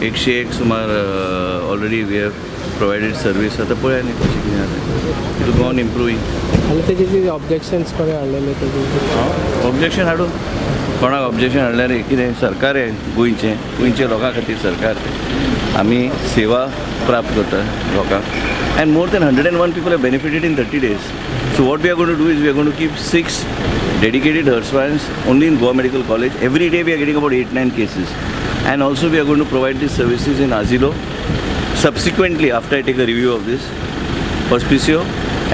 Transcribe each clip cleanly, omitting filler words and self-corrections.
101 सुमार already we have provided service. आतां पळया न्ही कशें कितें जाता. It go on improving. आनी तेजे जे ऑब्जेक्शन्स कोणे हाडलेले तेजे? ऑब्जेक्शन हाडूं, कोणाक ऑब्जेक्शन हाडल्यार कितें? सरकार हें गोंयचें, गोंयच्या लोकां खातीर सरकार तें. आमी सेवा प्राप्त करता लोकांक and more than 101 people have benefited in 30 days. So what we are gonna do is we are gonna keep six dedicated hearse vans only in Goa Medical College. Every day we are getting about 8 9 cases. And also we are going to provide these services in Asilo subsequently, after I take a review of this Hospicio,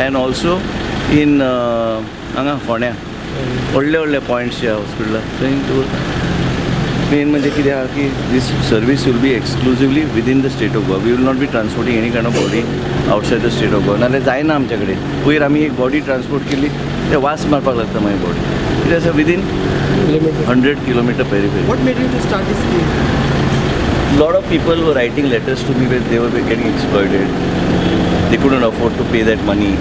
and also in हांगा फोंड्या व्हडले व्हडले points जे आहा हॉस्पिटलार थंय दवरता. Main म्हणजे कितें आहा की this service will be exclusively within the state of Goa. We will not be transporting any kind of body outside the state of Goa. नाल्यार जायना आमच्या कडेन. पयर आमी एक बॉडी ट्रान्सपोर्ट केली, ते वास मारपाक लागता मागीर बॉडी. कितें आसा, within limited 100 kilometer periphery. What made you to start this scheme? Lot of people were writing letters to me where they were getting exploited. They couldn't afford to pay that money.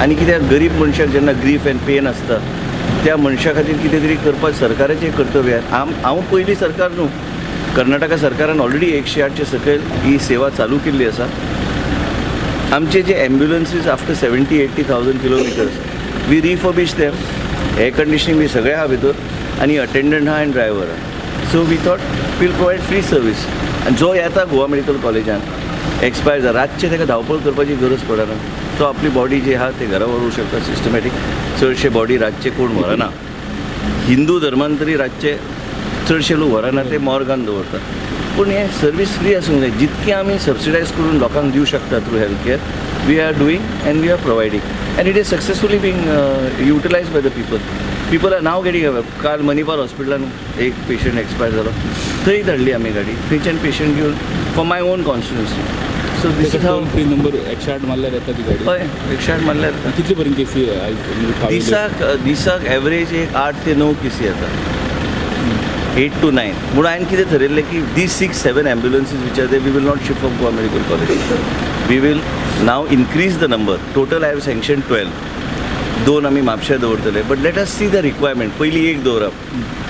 आनी कित्याक गरीब मनशाक जेन्ना ग्रीफ and pen आसता, त्या मनशा खातीर कितें तरी करपाक सरकाराचें कर्तव्य आहा. आम हांव पयलीं सरकार न्हू, कर्नाटका सरकारान ऑलरेडी 108चे सकयल ही सेवा चालू केल्ली आसा. आमचे जे ambulances, after 70-80 thousand kilometers we refurbish them. Air conditioning बी सगळें आहा भितर आनी अटेंडंट आहा आनी ड्रायव्हर आहा. So we thought we'll provide free service. आनी जो येता गोवा मेडिकल कॉलेजान एक्सपायर जाला, रातचें ताका धांवपळ करपाची गरज पडना. तो आपली बॉडी जी आहा ते घरा व्हरूंक शकता सिस्टमॅटीक. चडशे बॉडी रातचे कोण व्हरना. हिंदू धर्मान तरी रातचे चडशे लोक व्हरना, ते मॉर्गान दवरतात. पूण हें सर्वीस फ्री आसूंक जाय. जितकें आमी सबसिडायज करून लोकांक दिवं शकता through health care, we are doing and we are providing, and it is successfully being utilized by the people. People are now getting aware. काल मणिपाल हॉस्पिटलान एक पेशंट एक्सपायर जालो, थंय धाडली आमी गाडी थंयच्यान पेशंट घेवन for my own constituency. So this is how. Toll free number 108 मारल्यार येता ती गाडी? हय, 108 मारल्यार येता. कितले पर्यंत केसी आयज म्हणजे पावयल्यो? दिसाक दिसाक एवरेज एक 8 ते 9 केसी येता, 8 टू 9. म्हणून हांवें कितें थरयल्लें की these six seven ambulances which are, we will not shift from Goa Medical College. We will now increase the number. Total I have sanction 12. दोन आमी म्हापश्या दवरतले, but let us see the requirement. पयलीं एक दवरप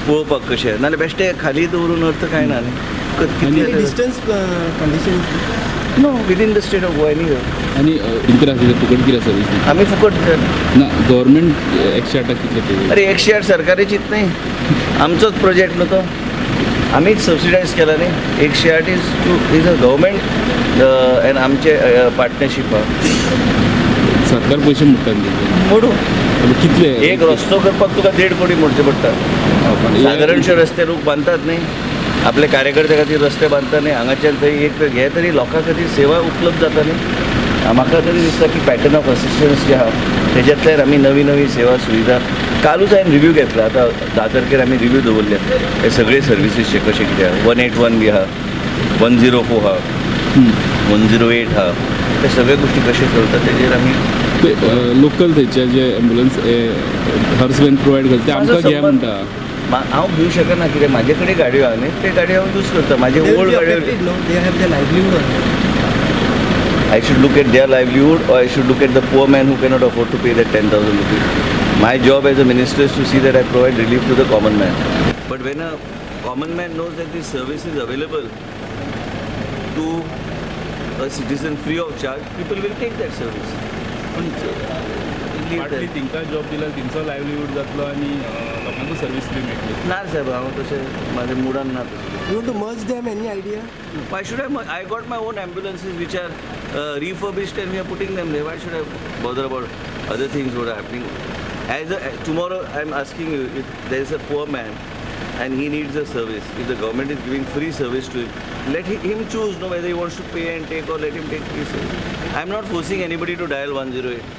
पळोवपाक कशें, नाल्यार बेश्टे खाली दवरून अर्थ कांय ना न्ही. कितले? Distance condition? No, within the state of Goa, any. आनी कितें आसा फुकट कितें सर्वीस? आमी फुकट. ना, गव्हर्मेंट 108 कितले पे? अरे, 108 सरकाराचीच न्ही, आमचोच प्रोजेक्ट न्हू तो. आमीच सबसिडायज केला न्ही. 108 is to is a government and आमचे पार्टनरशीप आहा. सरकार पयशे मोडटा न्ही तेजे. मोडू. कितले? एक रस्तो करपाक तुका 1.5 कोटी मोडचे पडटा. सादारणशे रस्ते लोक बांदतात न्ही, आपले कार्यकर्ते खातीर रस्ते बांदता न्ही हांगाच्यान थंय. एक हे तरी लोकां खातीर सेवा उपलब्ध जाता न्ही. म्हाका तरी दिसता की पॅटर्न ऑफ असिस्टन्स जे आहा तेज्यांतल्यान आमी नवी नवी सेवा सुविधा. कालूच हांवें रिव्यू घेतला. आतां 10 तारखेर आमी रिव्यू दवरल्या हे सगळे सर्विसीसचे कशें कितें आहा. 181 बी आहा, 104 आहा, 108 आहा. ते सगळे गोश्टी कशे चलता तेजेर आमी ते लोकल थंयचे जे एम्बुलन्स हर्स when provide करता ते आमकां घे म्हणटा. हांव घेवं शकना, कित्याक म्हाजे कडेन गाडयो आहा न्ही, ते गाडयो हांव यूज करता. म्हाजे ओल्ड गाडयो. No, they have the livelihood. I should look at their livelihood or I should look at the poor man who cannot afford to pay that 10,000 rupees? My job as a minister is to see that I provide relief to the common man. But when a common man knows that this service is available to a citizen free of charge, people will take that service. पण Leave partly that. तेंकां job दिल्यार तेंचो livelihood जातलो आनी लोकांकूय service free मेळटली. ना साहेब, हांव तशें म्हाज्या मुडान ना तशें. You want to merge them? Any idea? Why should I? I got my own ambulances which are refurbished and we are putting them there. Why should I bother about other things what are happening? As a, tomorrow, I'm asking you, if there is a poor man and he needs a service, if the government is giving free service to him, let him choose, no, whether he wants to pay and take or let him take free service. I'm not forcing anybody to dial 108.